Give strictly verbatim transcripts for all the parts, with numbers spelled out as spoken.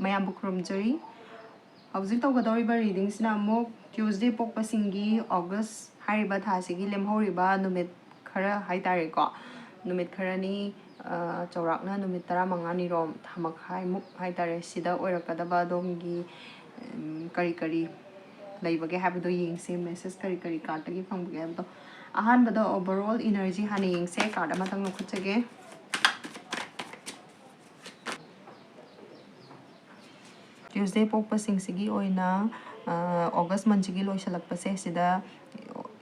ꯃꯌꯥꯝꯕꯨ ꯈꯨꯔꯨꯝꯖꯔꯤ꯫ ꯍꯧꯖꯤꯛ ꯇꯧꯒꯗꯧꯔꯤꯕ ꯔꯤꯗꯤꯡꯁꯤꯅ ꯑꯃꯨꯛ Tuesday ꯄꯣꯛꯄꯁꯤꯡꯒꯤ August ꯍꯥꯏꯔꯤꯕ ꯊꯥꯁꯤꯒꯤ ꯂꯦꯝꯍꯧꯔꯤꯕ ꯅꯨꯃꯤꯠ ꯈꯔ ꯍꯥꯏꯇꯥꯔꯦꯀꯣ, ꯅꯨꯃꯤꯠ ꯈꯔꯅꯤ, ꯑ, ꯆꯥꯎꯔꯥꯛꯅ ꯅꯨꯃꯤꯠ ꯇꯔꯥꯃꯉꯥꯅꯤꯔꯣꯝ, ꯊꯥ ꯃꯈꯥꯏꯃꯨꯛ ꯍꯥꯏꯇꯥꯔꯦ, ꯁꯤꯗ ꯑꯣꯏꯔꯛꯀꯗꯕ ꯑꯗꯣꯝꯒꯤ, ꯎꯝ, ꯀꯔꯤ ꯀꯔꯤ ꯂꯩꯕꯒꯦ ꯍꯥꯏꯕꯗꯣ ꯌꯦꯡꯁꯦ꯫ Message ꯀꯔꯤ ꯀꯔꯤ cardꯇꯒꯤ ꯐꯪꯕꯒꯦ ꯍꯥꯏꯕꯗꯣ꯫ ꯑꯍꯥꯟꯕꯗ overall energy ꯍꯥꯟꯅ ꯌꯦꯡꯁꯦ꯫ Card ꯑꯃꯇꯪ ꯂꯧꯈꯠꯆꯒꯦ꯫ Tuesday ꯄꯣꯛꯄꯁꯤꯡꯁꯤꯒꯤ ꯑꯣꯏꯅ, ꯑ, August monthꯁꯤꯒꯤ ꯂꯣꯏꯁꯤꯜꯂꯛꯄꯁꯦ ꯁꯤꯗ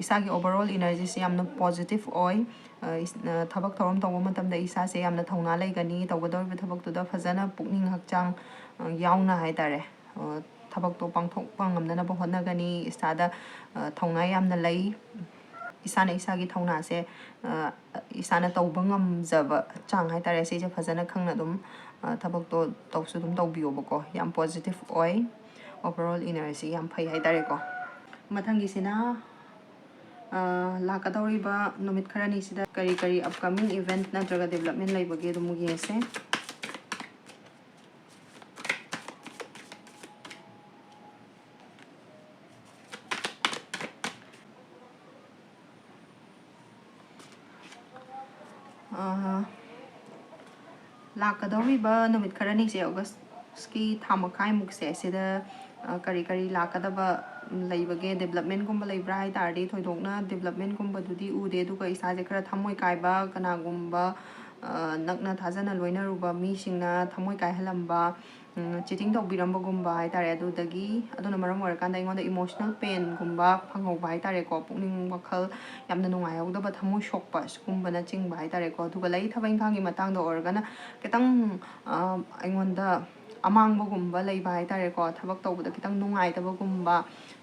ꯏꯁꯥꯒꯤ overall energyꯁꯦ ꯌꯥꯝꯅ positive ꯑꯣꯏ꯫ ꯑ, ꯏꯁ-, ꯑ, ꯊꯕꯛ ꯊꯧꯔꯝ ꯇꯧꯕ ꯃꯇꯝꯗ ꯏꯁꯥꯁꯦ ꯌꯥꯝꯅ ꯊꯧꯅꯥ ꯂꯩꯒꯅꯤ꯫ ꯇꯧꯒꯗꯧꯔꯤꯕ ꯊꯕꯛꯇꯨꯗ ꯐꯖꯅ ꯄꯨꯛꯅꯤꯡ ꯍꯛꯆꯥꯡ, ꯑ, ꯌꯥꯎꯅ ꯍꯥꯏꯇꯥꯔꯦ, ꯑ, ꯊꯕꯛꯇꯣ ꯄꯥꯡꯊꯣꯛꯄ ꯉꯝꯅꯅꯕ ꯍꯣꯠꯅꯒꯅꯤ꯫ ꯏꯁꯥꯗ, ꯑ, ꯊꯧꯅꯥ ꯌꯥꯝꯅ ꯂꯩ꯫ ꯏꯁꯥꯅ ꯏꯁꯥꯒꯤ ꯊꯧꯅꯥꯁꯦ, ꯑ, ꯏꯁꯥꯅ ꯇꯧꯕ ꯉꯝꯖꯕ ꯆꯥꯡ ꯍꯥꯏꯇꯥꯔꯦ, ꯁꯤꯁꯦ ꯐꯖꯅ ꯈꯪꯅ ꯑꯗꯨꯝ, ꯑ, ꯊꯕꯛꯇꯣ ꯇꯧꯁꯨ ꯑꯗꯨꯝ ꯇꯧꯕꯤꯌꯣꯕꯀꯣ꯫ ꯌꯥꯝ positive ꯑꯣꯏ, overall energy ꯌꯥꯝ ꯐꯩ ꯍꯥꯏꯇꯥꯔꯦꯀꯣ꯫ ꯃꯊꯪꯒꯤꯁꯤꯅ, ꯑ, ꯂꯥꯛꯀꯗꯧꯔꯤꯕ ꯅꯨꯃꯤꯠ ꯈꯔꯅꯤꯁꯤꯗ ꯀꯔꯤ ꯀꯔꯤ upcoming event ꯅꯠꯇ꯭ꯔꯒ development ꯂꯩꯕꯒꯦ ꯑꯗꯨꯝ ꯌꯦꯡꯁꯦ꯫ ꯑ, ꯂꯥꯛꯀꯗꯧꯔꯤꯕ ꯅꯨꯃꯤꯠ ꯈꯔꯅꯤꯁꯦ, Augustꯀꯤ ꯊꯥ ꯃꯈꯥꯏꯃꯨꯛꯁꯦ, ꯁꯤꯗ, ꯑ, ꯀꯔꯤ ꯀꯔꯤ ꯂꯥꯛꯀꯗꯕ ꯂꯩꯕꯒꯦ? Developmentꯀꯨꯝꯕ ꯂꯩꯕ꯭ꯔꯥ ꯍꯥꯏ ꯇꯥꯔꯗꯤ, ꯊꯣꯏꯗꯣꯛꯅ developmentꯀꯨꯝꯕꯗꯨꯗꯤ ꯎꯗꯦ꯫ ꯑꯗꯨꯒ ꯏꯁꯥꯁꯦ ꯈꯔ ꯊꯃꯣꯏ ꯀꯥꯏꯕ, ꯀꯅꯥꯒꯨꯝꯕ, ꯑ, ꯅꯛꯅ ꯊꯥꯖꯅ ꯂꯣꯏꯅꯔꯨꯕ ꯃꯤꯁꯤꯡꯅ ꯊꯃꯣꯏ ꯀꯥꯏꯍꯜꯂꯝꯕ, ꯎꯝ, cheating ꯇꯧꯕꯤꯔꯝꯕꯒꯨꯝꯕ ꯍꯥꯏꯇꯥꯔꯦ꯫ ꯑꯗꯨꯗꯒꯤ, ꯑꯗꯨꯅ ꯃꯔꯝ ꯑꯣꯏꯔꯀꯥꯟꯗ ꯑꯩꯉꯣꯟꯗ emotional painꯒꯨꯝꯕ ꯐꯪꯍꯧꯕ ꯍꯥꯏꯇꯥꯔꯦꯀꯣ꯫ ꯄꯨꯛꯅꯤꯡ ꯋꯥꯈꯜ ꯌꯥꯝꯅ ꯅꯨꯡꯉꯥꯏꯍꯧꯗꯕ, ꯊꯃꯣꯏ ꯁꯣꯛꯄ ꯁꯤꯒꯨꯝꯕꯅꯆꯤꯡꯕ ꯍꯥꯏꯇꯥꯔꯦꯀꯣ꯫ ꯑꯗꯨꯒ ꯂꯩ ꯊꯕꯛ ꯏꯪꯈꯥꯡꯒꯤ ꯃꯇꯥꯡꯗ ꯑꯣꯏꯔꯒꯅ ꯈꯤꯇꯪ, ꯑ, ꯑꯩꯉꯣꯟꯗ ꯑꯃꯥꯡꯕꯒꯨꯝꯕ ꯂꯩꯕ ꯍꯥꯏꯇꯥꯔꯦꯀꯣ꯫ ꯊꯕꯛ ꯇꯧꯕꯗ ꯈꯤꯇꯪ ꯅꯨꯡꯉꯥꯏꯇꯕꯒꯨꯝꯕ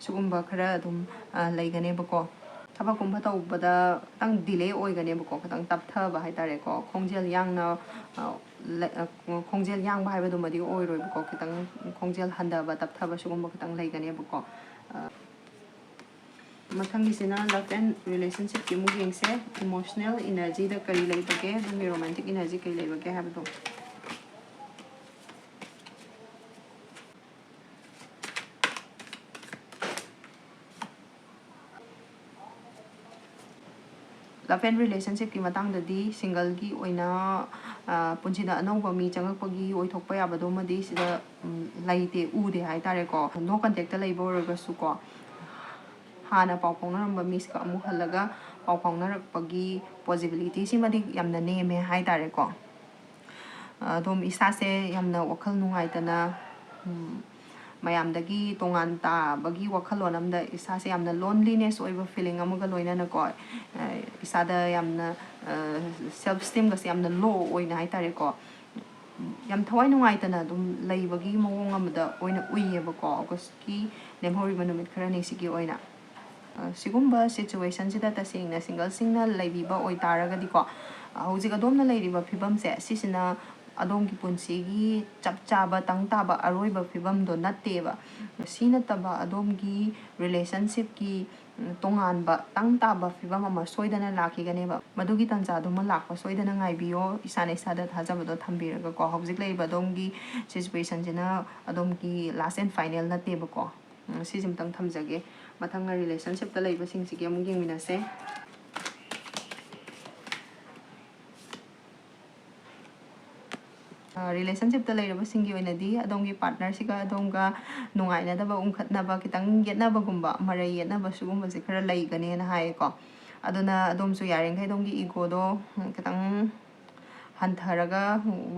ꯁꯤꯒꯨꯝꯕ ꯈꯔ ꯑꯗꯨꯝ, ꯑ, ꯂꯩꯒꯅꯦꯕꯀꯣ꯫ ꯊꯕꯛꯀꯨꯝꯕ ꯇꯧꯕꯗ ꯈꯤꯇꯪ delay ꯑꯣꯏꯒꯅꯦꯕꯀꯣ, ꯈꯤꯇꯪ ꯇꯞꯊꯕ ꯍꯥꯏꯇꯥꯔꯦꯀꯣ꯫ ꯈꯣꯡꯖꯦꯜ ꯌꯥꯡꯅ, ꯑ, ꯂ-, ꯑ, ꯈꯣꯡꯖꯦꯜ ꯌꯥꯡꯕ ꯍꯥꯏꯕꯗꯨꯃꯗꯤ ꯑꯣꯏꯔꯣꯏꯕꯀꯣ, ꯈꯤꯇꯪ ꯈꯣꯡꯖꯦꯜ ꯍꯟꯊꯕ, ꯇꯞꯊꯕ ꯁꯤꯒꯨꯝꯕ ꯈꯤꯇꯪ ꯂꯩꯒꯅꯦꯕꯀꯣ꯫ ꯑ, ꯃꯊꯪꯒꯤꯁꯤꯅ love and relationshipꯀꯤ ꯑꯃꯨꯛ ꯌꯦꯡꯁꯦ꯫ Emotional energyꯗ ꯀꯔꯤ ꯂꯩꯕꯒꯦ, ꯑꯗꯣꯝꯒꯤ romantic energy ꯀꯔꯤ ꯂꯩꯕꯒꯦ ꯍꯥꯏꯕꯗꯣ꯫ Love and relationshipꯀꯤ ꯃꯇꯥꯡꯗꯗꯤ ꯁꯤꯡꯒꯜꯒꯤ ꯑꯣꯏꯅ, ꯑ, ꯄꯨꯟꯁꯤꯗ ꯑꯅꯧꯕ ꯃꯤ ꯆꯪꯉꯛꯄꯒꯤ ꯑꯣꯏꯊꯣꯛꯄ ꯌꯥꯕꯗꯨꯃꯗꯤ ꯁꯤꯗ, ꯎꯝ, ꯂꯩꯇꯦ, ꯎꯗꯦ ꯍꯥꯏꯇꯥꯔꯦꯀꯣ꯫ No contactꯇ ꯂꯩꯕ ꯑꯣꯏꯔꯒꯁꯨꯀꯣ, ꯍꯥꯟꯅ ꯄꯥꯎ ꯐꯥꯎꯅꯔꯝꯕ ꯃꯤꯁꯤꯒ ꯑꯃꯨꯛ ꯍꯜꯂꯒ ꯄꯥꯎ ꯐꯥꯎꯅꯔꯛꯄꯒꯤ possibilityꯁꯤꯃꯗꯤ ꯌꯥꯝꯅ ꯅꯦꯝꯃꯦ ꯍꯥꯏꯇꯥꯔꯦꯀꯣ꯫ ꯑꯗꯨꯝ ꯏꯁꯥꯁꯦ ꯌꯥꯝꯅ ꯋꯥꯈꯜ ꯅꯨꯡꯉꯥꯏꯇꯅ, ꯎꯝ, ꯃꯌꯥꯝꯗꯒꯤ ꯇꯣꯉꯥꯟ ꯇꯥꯕꯒꯤ ꯋꯥꯈꯜꯂꯣꯟ ꯑꯃꯗ ꯏꯁꯥꯁꯦ ꯌꯥꯝꯅ loneliness ꯑꯣꯏꯕ feeling ꯑꯃꯒ ꯂꯣꯏꯅꯅꯀꯣ, ꯑ, ꯏꯁꯥꯗ ꯌꯥꯝꯅ, ꯑ, self esteemꯒꯁꯦ ꯌꯥꯝꯅ low ꯑꯣꯏꯅ ꯍꯥꯏꯇꯥꯔꯦꯀꯣ, ꯌꯥꯝ ꯊꯋꯥꯏ ꯅꯨꯡꯉꯥꯏꯇꯅ ꯑꯗꯨꯝ ꯂꯩꯕꯒꯤ ꯃꯑꯣꯡ ꯑꯃꯗ ꯑꯣꯏꯅ ꯎꯏꯌꯦꯕꯀꯣ, Augustꯀꯤ ꯂꯦꯝꯍꯧꯔꯤꯕ ꯅꯨꯃꯤꯠ ꯈꯔꯅꯤꯁꯤꯒꯤ ꯑꯣꯏꯅ꯫ ꯑ, ꯁꯤꯒꯨꯝꯕ situationꯁꯤꯗ ꯇꯁꯦꯡꯅ ꯁꯤꯡꯒꯜꯁꯤꯡꯅ ꯂꯩꯕꯤꯕ ꯑꯣꯏꯇꯥꯔꯒꯗꯤꯀꯣ, ꯑ, ꯍꯧꯖꯤꯛ ꯑꯗꯣꯝꯅ ꯂꯩꯔꯤꯕ ꯐꯤꯕꯝꯁꯦ, ꯁꯤꯁꯤꯅ ꯑꯗꯣꯝꯒꯤ ꯄꯨꯟꯁꯤꯒꯤ ꯆꯞ ꯆꯥꯕ, ꯇꯪ ꯇꯥꯕ, ꯑꯔꯣꯏꯕ ꯐꯤꯕꯝꯗꯣ ꯅꯠꯇꯦꯕ꯫ ꯁꯤ ꯅꯠꯇꯕ ꯑꯗꯣꯝꯒꯤ relationshipꯀꯤ, ꯎꯝ, ꯇꯣꯉꯥꯟꯕ, ꯇꯪ ꯇꯥꯕ ꯐꯤꯕꯝ ꯑꯃ ꯁꯣꯏꯗꯅ ꯂꯥꯛꯈꯤꯒꯅꯦꯕ꯫ ꯃꯗꯨꯒꯤ ꯇꯥꯟꯖꯥꯗꯨꯃ ꯂꯥꯛꯄ ꯁꯣꯏꯗꯅ ꯉꯥꯏꯕꯤꯌꯣ, ꯏꯁꯥꯅ ꯏꯁꯥꯗ ꯊꯥꯖꯕꯗꯣ ꯊꯝꯕꯤꯔꯒꯀꯣ꯫ ꯍꯧꯖꯤꯛ ꯂꯩꯔꯤꯕ ꯑꯗꯣꯝꯒꯤ situationꯁꯤꯅ ꯑꯗꯣꯝꯒꯤ last and final ꯅꯠꯇꯦꯕꯀꯣ꯫ ꯎꯝ, ꯁꯤꯁꯤꯃꯇꯪ ꯊꯝꯖꯒꯦ꯫ ꯃꯊꯪ relationshipꯇ ꯂꯩꯕꯁꯤꯡꯁꯤꯒꯤ ꯑꯃꯨꯛ ꯌꯦꯡꯃꯤꯟꯅꯁꯦ꯫ ꯑ, relationshipꯇ ꯂꯩꯔꯕꯁꯤꯡꯒꯤ ꯑꯣꯏꯅꯗꯤ ꯑꯗꯣꯝꯒꯤ partnerꯁꯤꯒ ꯑꯗꯣꯝꯒ ꯅꯨꯡꯉꯥꯏꯅꯗꯕ, ꯎꯪꯈꯠꯅꯕ, ꯈꯤꯇꯪ ꯌꯦꯠꯅꯕꯒꯨꯝꯕ, ꯃꯔꯩ ꯌꯦꯠꯅꯕ ꯁꯤꯒꯨꯝꯕꯁꯦ ꯈꯔ ꯂꯩꯒꯅꯦꯅ ꯍꯥꯏꯌꯦꯀꯣ꯫ ꯑꯗꯨꯅ ꯑꯗꯣꯝꯁꯨ ꯌꯥꯔꯤꯈꯩ ꯑꯗꯣꯝꯒꯤ egoꯗꯣ, ꯎꯝ, ꯈꯤꯇꯪ ꯍꯟꯊꯔꯒ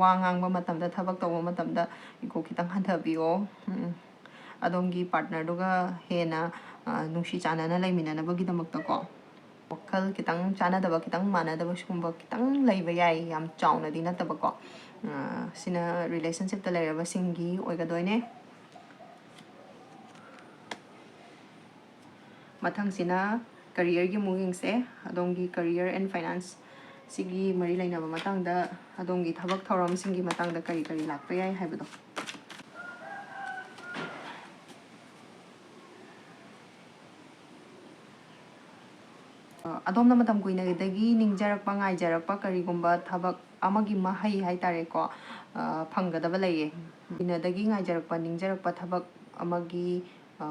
ꯋꯥ ꯉꯥꯡꯕ ꯃꯇꯝꯗ, ꯊꯕꯛ ꯇꯧꯕ ꯃꯇꯝꯗ ego ꯈꯤꯇꯪ ꯍꯟꯊꯕꯤꯌꯣ꯫ ꯎꯝ, ꯑꯗꯣꯝꯒꯤ partnerꯗꯨꯒ ꯍꯦꯟꯅ, ꯑ, ꯅꯨꯡꯁꯤ ꯆꯥꯟꯅꯅ ꯂꯩꯃꯤꯟꯅꯅꯕꯒꯤꯗꯃꯛꯇꯀꯣ꯫ ꯋꯥꯈꯜ ꯈꯤꯇꯪ ꯆꯥꯟꯅꯗꯕ, ꯈꯤꯇꯪ ꯃꯥꯟꯅꯗꯕ ꯁꯤꯒꯨꯝꯕ ꯈꯤꯇꯪ ꯂꯩꯕ ꯌꯥꯏ, ꯌꯥꯝ ꯆꯥꯎꯅꯗꯤ ꯅꯠꯇꯕꯀꯣ꯫ ꯑ, ꯁꯤꯅ relationshipꯇ ꯂꯩꯔꯕꯁꯤꯡꯒꯤ ꯑꯣꯏꯒꯗꯣꯏꯅꯦ꯫ ꯃꯊꯪꯁꯤꯅ careerꯒꯤ ꯑꯃꯨꯛ ꯌꯦꯡꯁꯦ꯫ ꯑꯗꯣꯝꯒꯤ career and finance ꯁꯤꯒꯤ ꯃꯔꯤ ꯂꯩꯅꯕ ꯃꯇꯥꯡꯗ, ꯑꯗꯣꯝꯒꯤ ꯊꯕꯛ ꯊꯧꯔꯝꯁꯤꯡꯒꯤ ꯃꯇꯥꯡꯗ ꯀꯔꯤ ꯀꯔꯤ ꯂꯥꯛꯄ ꯌꯥꯏ ꯍꯥꯏꯕꯗꯣ꯫ ꯑ, ꯑꯗꯣꯝꯅ ꯃꯇꯝ ꯀꯨꯏꯅꯗꯒꯤ ꯅꯤꯡꯖꯔꯛꯄ, ꯉꯥꯏꯖꯔꯛꯄ ꯀꯔꯤꯒꯨꯝꯕ ꯊꯕꯛ ꯑꯃꯒꯤ ꯃꯍꯩ ꯍꯥꯏꯇꯥꯔꯦꯀꯣ, ꯑ, ꯐꯪꯒꯗꯕ ꯂꯩꯌꯦ꯫ ꯀꯨꯏꯅꯗꯒꯤ ꯉꯥꯏꯖꯔꯛꯄ, ꯅꯤꯡꯖꯔꯛꯄ ꯊꯕꯛ ꯑꯃꯒꯤ, ꯑ,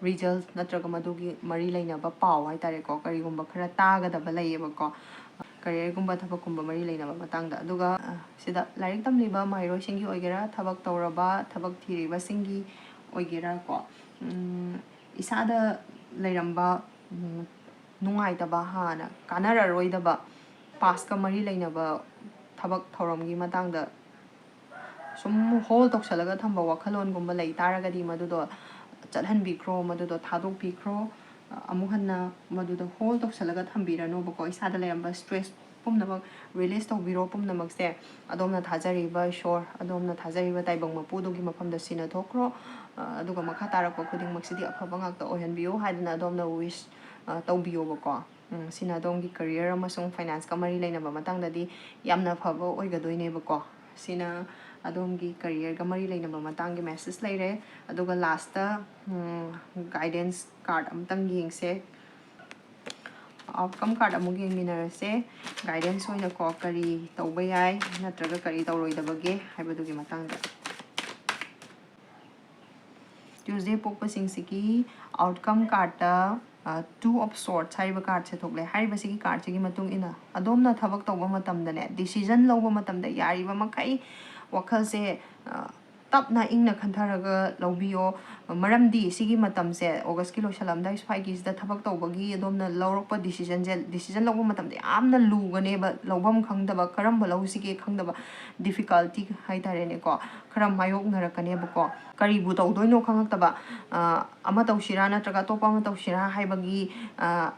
ꯔꯤꯖꯜꯠ ꯅꯠꯇ꯭ꯔꯒ ꯃꯗꯨꯒꯤ ꯃꯔꯤ ꯂꯩꯅꯕ ꯄꯥꯎ ꯍꯥꯏꯇꯥꯔꯦꯀꯣ, ꯀꯔꯤꯒꯨꯝꯕ ꯈꯔ ꯇꯥꯒꯗꯕ ꯂꯩꯌꯦꯕꯀꯣ, ꯀꯦꯔꯤꯌꯔꯒꯨꯝꯕ ꯊꯕꯛꯀꯨꯝꯕ ꯃꯔꯤ ꯂꯩꯅꯕ ꯃꯇꯥꯡꯗ꯫ ꯑꯗꯨꯒ ꯑ, ꯁꯤꯗ ꯂꯥꯏꯔꯤꯛ ꯇꯝꯂꯤꯕ ꯃꯍꯩꯔꯣꯏꯁꯤꯡꯒꯤ ꯑꯣꯏꯒꯦꯔꯥ, ꯊꯕꯛ ꯇꯧꯔꯕ ꯊꯕꯛ ꯊꯤꯔꯤꯕꯁꯤꯡꯒꯤ ꯑꯣꯏꯒꯦꯔꯥꯀꯣ, ꯎꯝ, ꯏꯁꯥꯗ ꯂꯩꯔꯝꯕ ꯎꯝ, ꯅꯨꯡꯉꯥꯏꯇꯕ, ꯍꯥꯟꯅ ꯀꯥꯟꯅꯔꯔꯣꯏꯗꯕ, ꯄꯥꯁꯀ ꯃꯔꯤ ꯂꯩꯅꯕ ꯊꯕꯛ ꯊꯧꯔꯝꯒꯤ ꯃꯇꯥꯡꯗ ꯁꯨꯝ ꯍꯣꯜ ꯇꯧꯁꯜꯂꯒ ꯊꯝꯕ ꯋꯥꯈꯜꯂꯣꯟꯒꯨꯝꯕ ꯂꯩ ꯇꯥꯔꯒꯗꯤ, ꯃꯗꯨꯗꯣ ꯆꯠꯍꯟꯕꯤꯈ꯭ꯔꯣ, ꯃꯗꯨꯗꯣ ꯊꯥꯗꯣꯛꯄꯤꯈ꯭ꯔꯣ꯫ ꯑꯃꯨꯛ ꯍꯟꯅ ꯃꯗꯨꯗ ꯍꯣꯜ ꯇꯧꯁꯜꯂꯒ ꯊꯝꯕꯤꯔꯅꯣꯕꯀꯣ꯫ ꯏꯁꯥꯗ ꯂꯩꯔꯝꯕ ꯁ꯭ꯇ꯭ꯔꯦꯁ ꯄꯨꯝꯅꯃꯛ ꯔꯤꯂꯤꯁ ꯇꯧꯕꯤꯔꯣ꯫ ꯄꯨꯝꯅꯃꯛꯁꯦ ꯑꯗꯣꯝꯅ ꯊꯥꯖꯔꯤꯕ ꯏꯁꯣꯔ, ꯑꯗꯣꯝꯅ ꯊꯥꯖꯔꯤꯕ ꯇꯥꯏꯕꯪ ꯃꯄꯨꯗꯨꯒꯤ ꯃꯐꯝꯗ ꯁꯤꯟꯅꯊꯣꯛꯈ꯭ꯔꯣ꯫ ꯑ, ꯑꯗꯨꯒ ꯃꯈꯥ ꯇꯥꯔꯛꯄ ꯈꯨꯗꯤꯡꯃꯛꯁꯤꯗꯤ ꯑꯐꯕ ꯉꯥꯛꯇ ꯑꯣꯏꯍꯟꯕꯤꯌꯨ ꯍꯥꯏꯗꯅ ꯑꯗꯣꯝꯅ ꯋꯤꯁ, ꯑ, ꯇꯧꯕꯤꯌꯣꯕꯀꯣ꯫ ꯎꯝ, ꯁꯤꯅ ꯑꯗꯣꯝꯒꯤ ꯀꯦꯔꯤꯌꯔ ꯑꯃꯁꯨꯡ ꯐꯥꯏꯅꯥꯟꯁꯀ ꯃꯔꯤ ꯂꯩꯅꯕ ꯃꯇꯥꯡꯗꯗꯤ ꯌꯥꯝꯅ ꯐꯕ ꯑꯣꯏꯒꯗꯣꯏꯅꯦꯕꯀꯣ꯫ ꯁꯤꯅ ꯑꯗꯣꯝꯒꯤ ꯀꯦꯔꯤꯌꯔꯒ ꯃꯔꯤ ꯂꯩꯅꯕ ꯃꯇꯥꯡꯒꯤ ꯃꯦꯁꯦꯖ ꯂꯩꯔꯦ꯫ ꯑꯗꯨꯒ ꯂꯥꯁꯇ ꯒꯥꯏꯗꯦꯟꯁ ꯀꯥꯔꯠ ꯑꯃꯇꯪ ꯌꯦꯡꯁꯦ꯫ ꯑꯥꯎꯠꯀꯝ ꯀꯥꯔꯠ ꯑꯃꯨꯛ ꯌꯦꯡꯃꯤꯟꯅꯔꯁꯦ꯫ ꯒꯥꯏꯗꯦꯟꯁ ꯑꯣꯏꯅꯀꯣ, ꯀꯔꯤ ꯇꯧꯕ ꯌꯥꯏ ꯅꯠꯇ꯭ꯔꯒ ꯀꯔꯤ ꯇꯧꯔꯣꯏꯗꯕꯒꯦ ꯍꯥꯏꯕꯗꯨꯒꯤ ꯃꯇꯥꯡꯗ꯫ ꯇ꯭ꯌꯨꯁꯗꯦ ꯄꯣꯛꯄꯁꯤꯡꯁꯤꯒꯤ ꯑꯥꯎꯠꯀꯝ ꯀꯥꯔꯠꯇ ꯇꯨ ꯑꯣꯐ ꯁꯣꯔꯠꯁ ꯍꯥꯏꯔꯤꯕ ꯀꯥꯔꯠꯁꯦ ꯊꯣꯛꯂꯦ꯫ ꯍꯥꯏꯔꯤꯕꯁꯤꯒꯤ ꯀꯥꯔꯠꯁꯤꯒꯤ ꯃꯇꯨꯡ ꯏꯟꯅ, ꯑꯗꯣꯝꯅ ꯊꯕꯛ ꯇꯧꯕ ꯃꯇꯝꯗꯅꯦ, ꯗꯤꯁꯤꯖꯟ ꯂꯧꯕ ꯃꯇꯝꯗ ꯌꯥꯔꯤꯕ ꯃꯈꯩ ꯋꯥꯈꯜꯁꯦ, ꯑ, ꯇꯞꯅ ꯏꯪꯅ ꯈꯟꯊꯔꯒ ꯂꯧꯕꯤꯌꯣ꯫ ꯃꯔꯝꯗꯤ ꯁꯤꯒꯤ ꯃꯇꯝꯁꯦ, ꯑꯣꯒꯁꯀꯤ ꯂꯣꯏꯁꯜꯂꯝꯗꯥꯏ ꯁ꯭ꯋꯥꯏꯒꯤꯁꯤꯗ ꯊꯕꯛ ꯇꯧꯕꯒꯤ ꯑꯗꯣꯝꯅ ꯂꯧꯔꯛꯄ ꯗꯤꯁꯤꯖꯟꯁꯦ, ꯗꯤꯁꯤꯖꯟ ꯂꯧꯕ ꯃꯇꯝꯗ ꯌꯥꯝꯅ ꯂꯨꯒꯅꯦꯕ, ꯂꯧꯐꯝ ꯈꯪꯗꯕ, ꯀꯔꯝꯕ ꯂꯧꯁꯤꯒꯦ ꯈꯪꯗꯕ, ꯗꯤꯐꯤꯀꯜꯇꯤ ꯍꯥꯏꯇꯥꯔꯦꯅꯦꯀꯣ, ꯈꯔ ꯃꯥꯌꯣꯛꯅꯔꯛꯀꯅꯦꯕꯀꯣ꯫ ꯀꯔꯤꯕꯨ ꯇꯧꯗꯣꯏꯅꯣ ꯈꯪꯉꯛꯇꯕ, ꯑ, ꯑꯃ ꯇꯧꯁꯤꯔꯥ ꯅꯠꯇ꯭ꯔꯒ ꯑꯇꯣꯞꯄ ꯑꯃ ꯇꯧꯁꯤꯔꯥ ꯍꯥꯏꯕꯒꯤ, ꯑ,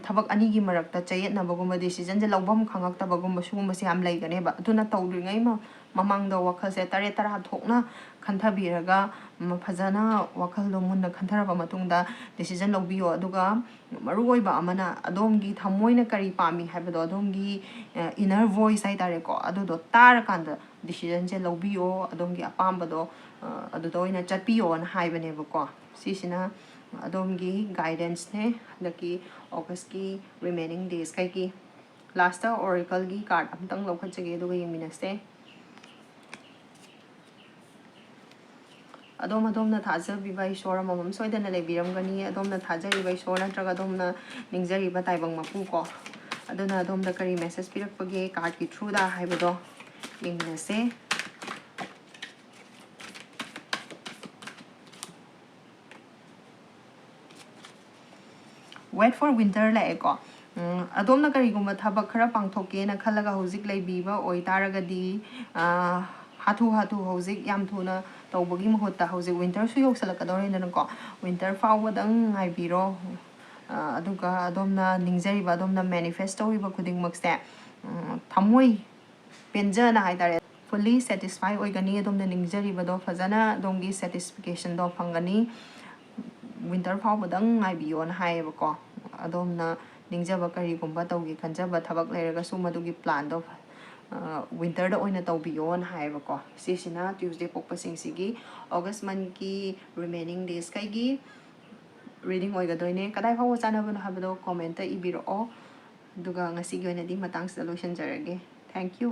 ꯊꯕꯛ ꯑꯅꯤꯒꯤ ꯃꯔꯛꯇ ꯆꯌꯦꯠꯅꯕꯒꯨꯝꯕ, ꯗꯤꯁꯤꯖꯟꯁꯦ ꯂꯧꯐꯝ ꯈꯪꯉꯛꯇꯕꯒꯨꯝꯕ, ꯁꯤꯒꯨꯝꯕꯁꯦ ꯌꯥꯝ ꯂꯩꯒꯅꯦꯕ꯫ ꯑꯗꯨꯅ ꯇꯧꯗ꯭ꯔꯤꯉꯩ ꯃ-, ꯃꯃꯥꯡꯗ ꯋꯥꯈꯜꯁꯦ ꯇꯔꯦꯠ ꯇꯔꯥ ꯊꯣꯛꯅ ꯈꯟꯊꯕꯤꯔꯒ, ꯃ-, ꯐꯖꯅ ꯋꯥꯈꯜꯗꯣ ꯃꯨꯟꯅ ꯈꯟꯊꯔꯕ ꯃꯇꯨꯡꯗ ꯗꯤꯁꯤꯖꯟ ꯂꯧꯕꯤꯌꯣ꯫ ꯑꯗꯨꯒ ꯃꯔꯨꯑꯣꯏꯕ ꯑꯃꯅ, ꯑꯗꯣꯝꯒꯤ ꯊꯃꯣꯏꯅ ꯀꯔꯤ ꯄꯥꯝꯃꯤ ꯍꯥꯏꯕꯗꯣ, ꯑꯗꯣꯝꯒꯤ, ꯑ, ꯏꯟꯅꯔ ꯚꯣꯏꯁ ꯍꯥꯏꯇꯥꯔꯦꯀꯣ, ꯑꯗꯨꯗꯣ ꯇꯥꯔꯀꯥꯟꯗ ꯗꯤꯁꯤꯖꯟꯁꯦ ꯂꯧꯕꯤꯌꯣ꯫ ꯑꯗꯣꯝꯒꯤ ꯑꯄꯥꯝꯕꯗꯣ, ꯑ, ꯑꯗꯨꯗ ꯑꯣꯏꯅ ꯆꯠꯄꯤꯌꯣꯅ ꯍꯥꯏꯕꯅꯦꯕꯀꯣ꯫ ꯁꯤꯁꯤꯅ ꯑꯗꯣꯝꯒꯤ ꯒꯥꯏꯗꯦꯟꯁꯅꯦ ꯍꯟꯗꯛꯀꯤ ꯑꯣꯒꯁꯀꯤ ꯔꯤꯃꯦꯅꯤꯡ ꯗꯦꯁꯈꯩꯒꯤ꯫ ꯂꯥꯁꯇ ꯑꯣꯔꯦꯀꯜꯒꯤ ꯀꯥꯔꯠ ꯑꯝꯇꯪ ꯂꯧꯈꯠꯆꯒꯦ, ꯑꯗꯨꯒ ꯌꯦꯡꯃꯤꯟꯅꯁꯦ꯫ ꯑꯗꯣꯝ ꯑꯗꯣꯝꯅ ꯊꯥꯖꯕꯤꯕ ꯏꯁꯣꯔ ꯑꯃꯃꯝ ꯁꯣꯏꯗꯅ ꯂꯩꯕꯤꯔꯝꯒꯅꯤ꯫ ꯑꯗꯣꯝꯅ ꯊꯥꯖꯔꯤꯕ ꯏꯁꯣꯔ ꯅꯠꯇ꯭ꯔꯒ ꯑꯗꯣꯝꯅ ꯅꯤꯡꯖꯔꯤꯕ ꯇꯥꯏꯕꯪ ꯃꯄꯨ ꯀꯣ, ꯑꯗꯨꯅ ꯑꯗꯣꯝꯗ ꯀꯔꯤ message ꯄꯤꯔꯛꯄꯒꯦ cardꯀꯤ throughꯗ ꯍꯥꯏꯕꯗꯣ ꯌꯦꯡꯃꯤꯟꯅꯁꯦ꯫ Wait for winter ꯂꯥꯛꯑꯦꯀꯣ꯫ ꯎꯝ, ꯑꯗꯣꯝꯅ ꯀꯔꯤꯒꯨꯝꯕ ꯊꯕꯛ ꯈꯔ ꯄꯥꯡꯊꯣꯛꯀꯦꯅ ꯈꯜꯂꯒ ꯍꯧꯖꯤꯛ ꯂꯩꯕꯤꯕ ꯑꯣꯏꯇꯥꯔꯒꯗꯤ, ꯑꯥ, ꯍꯥꯊꯨ ꯍꯥꯊꯨ ꯍꯧꯖꯤꯛ ꯌꯥꯝ ꯊꯨꯅ ꯇꯧꯕꯒꯤ ꯃꯍꯨꯠꯇ ꯍꯧꯖꯤꯛ winterꯁꯨ ꯌꯧꯁꯜꯂꯛꯀꯗꯧꯔꯦꯗꯅꯀꯣ, winter ꯐꯥꯎꯕꯗꯪ ꯉꯥꯏꯕꯤꯔꯣ꯫ ꯑꯥ, ꯑꯗꯨꯒ ꯑꯗꯣꯝꯅ ꯅꯤꯡꯖꯔꯤꯕ, ꯑꯗꯣꯝꯅ manifest ꯇꯧꯔꯤꯕ ꯈꯨꯗꯤꯡꯃꯛꯁꯦ, ꯎꯝ, ꯊꯃꯣꯏ ꯄꯦꯟꯖꯅ ꯍꯥꯏꯇꯥꯔꯦ, fully satisfy ꯑꯣꯏꯒꯅꯤ꯫ ꯑꯗꯣꯝꯅ ꯅꯤꯡꯖꯔꯤꯕꯗꯣ ꯐꯖꯅ ꯑꯗꯣꯝꯒꯤ satisfactionꯗꯣ ꯐꯪꯒꯅꯤ꯫ Winter ꯐꯥꯎꯕꯗꯪ ꯉꯥꯏꯕꯤꯌꯣꯅ ꯍꯥꯏꯌꯦꯕꯀꯣ꯫ ꯑꯗꯣꯝꯅ ꯅꯤꯡꯖꯕ ꯀꯔꯤꯒꯨꯝꯕ ꯇꯧꯒꯦ ꯈꯟꯖꯕ ꯊꯕꯛ ꯂꯩꯔꯒꯁꯨ ꯃꯗꯨꯒꯤ planꯗꯣ, ꯑ, winterꯗ ꯑꯣꯏꯅ ꯇꯧꯕꯤꯌꯣꯅ ꯍꯥꯏꯌꯦꯕꯀꯣ꯫ ꯁꯤꯁꯤꯅ Tuesday ꯄꯣꯛꯄꯁꯤꯡꯁꯤꯒꯤ August monthꯀꯤ remaining daysꯈꯩꯒꯤ reading ꯑꯣꯏꯒꯗꯣꯏꯅꯦ꯫ ꯀꯗꯥꯏ ꯐꯥꯎꯕ ꯆꯥꯟꯅꯕꯅꯣ ꯍꯥꯏꯕꯗꯣ commentꯇ ꯏꯕꯤꯔꯛꯑꯣ꯫ ꯑꯗꯨꯒ ꯉꯁꯤꯒꯤ ꯑꯣꯏꯅꯗꯤ ꯃꯇꯥꯡꯁꯤꯗ ꯂꯣꯏꯁꯤꯟꯖꯔꯒꯦ꯫ Thank you꯫